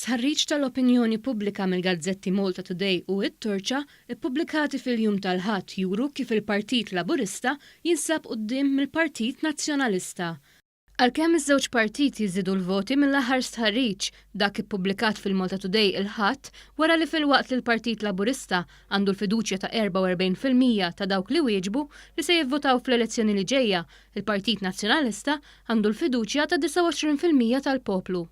Stħarriġ tal-opinjoni pubblika mill-gazzetti Malta Today u It-Torċa ppubblikati fil-jum tal-Ħadd juru kif il-Partit Laburista jinsab quddiem mill-Partit Nazzjonalista. Għalkemm iż-żewġ partiti żiedu l-voti mill-aħħar stħarriġ, dak ippubblikat fil-Malta Today il-Ħadd, wera li filwaqt li l-Partit Laburista għandu l-fiduċja ta' 44% ta' dawk li wieġbu li se jivvutaw fl-elezzjoni li ġejja, il-Partit Nazzjonalista għandu l-fiduċja ta' 29% tal-poplu.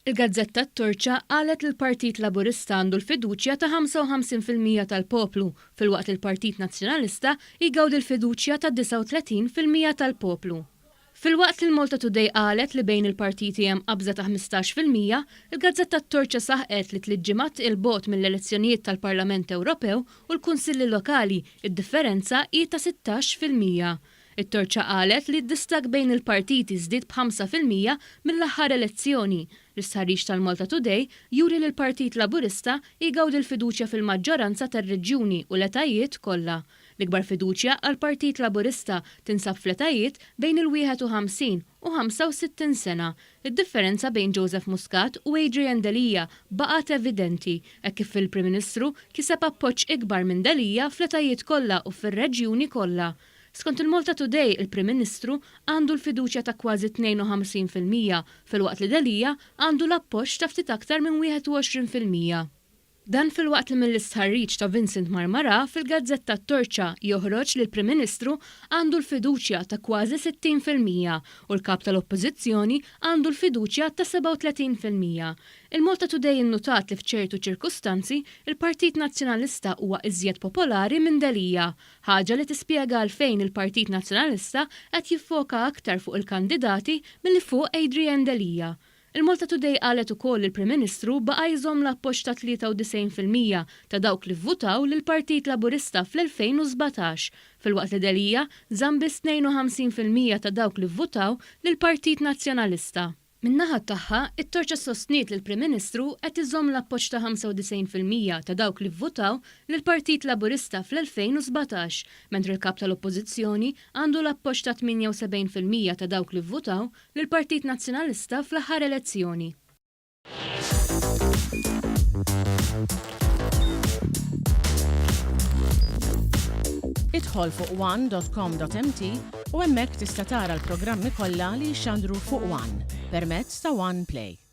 Il-gazzetta T-Torċa qalet li l-Partit Laburista għandu l-fiduċja ta' 55% tal-poplu filwaqt li l-Partit Nazzjonalista jgawdi l-fiduċja ta' 39% tal-poplu. Filwaqt li l-Malta Today qalet li bejn il-partiti hemm qabża ta' 15%, il-gazzetta T-Torċa saħqet li tliet ġimgħat 'il bogħod mill-elezzjonijiet tal-Parlament Ewropew u l-Kunsilli Lokali, id-differenza hi ta' 16%. It-Torċa qalet li d-distakk bejn il-partiti żdied b'5% mill-aħħar elezzjoni. L-istħarriġ tal-Malta Today juri li l-Partit Laburista jgawdi l-fiduċja fil-maġġoranza tar-reġjuni u l-etajiet kollha. L-ikbar fiduċja għall-Partit Laburista tinsab fl-etajiet bejn il-51 u 65 sena. Id-differenza bejn Joseph Muscat u Adrian Delia baqgħet evidenti, hekk kif il-Prim Ministru kiseb appoġġ ikbar minn Delia fl-etajiet kollha u fir-reġjuni kollha. Skont il-Malta Today, il-Prim Ministru għandu l-fiduċja ta' kważi 52% filwaqt li Delia għandu l-appoġġ ta' ftit aktar minn 21%. Dan filwaqt li mill-istħarriġ ta' Vincent Marmarà fil-gazzetta T-Torċa joħroġ li l-Prim Ministru għandu l-fiduċja ta' kważi 60% u l-Kap tal-Oppożizzjoni għandu l-fiduċja ta' 37%. Il-Malta Today innutat li f'ċertu ċirkustanzi, il-Partit Nazzjonalista huwa iżjed popolari minn Delia, ħaġa li tispjega għalfejn il-Partit Nazzjonalista qed jiffoka aktar fuq il-kandidati milli fuq Adrian Delia. Il-Malta Today qalet ukoll li l-Prim Ministru baqa' jżomm l-appoġġ ta' 93% ta' dawk li vvutaw lill-Partit Laburista fl-2017, filwaqt li Delia żamm biss 52% ta' dawk li vvutaw lill-Partit Nazzjonalista. Min-naħa tagħha, it-Torċa sostniet li l-Prim Ministru qed iżomm l-appoġġ ta' 95% ta' dawk li vvutaw lill-Partit Laburista fl-2017, mentri l-Kap tal-Oppożizzjoni għandu l-appoġġ ta' 78% ta' dawk li vvutaw lill-Partit Nazzjonalista fl-aħħar elezzjoni. Idħol fuq one.com.mt u hemmhekk tista' tara l-programmi kollha li jixxandru fuq One permezz ta' One Play.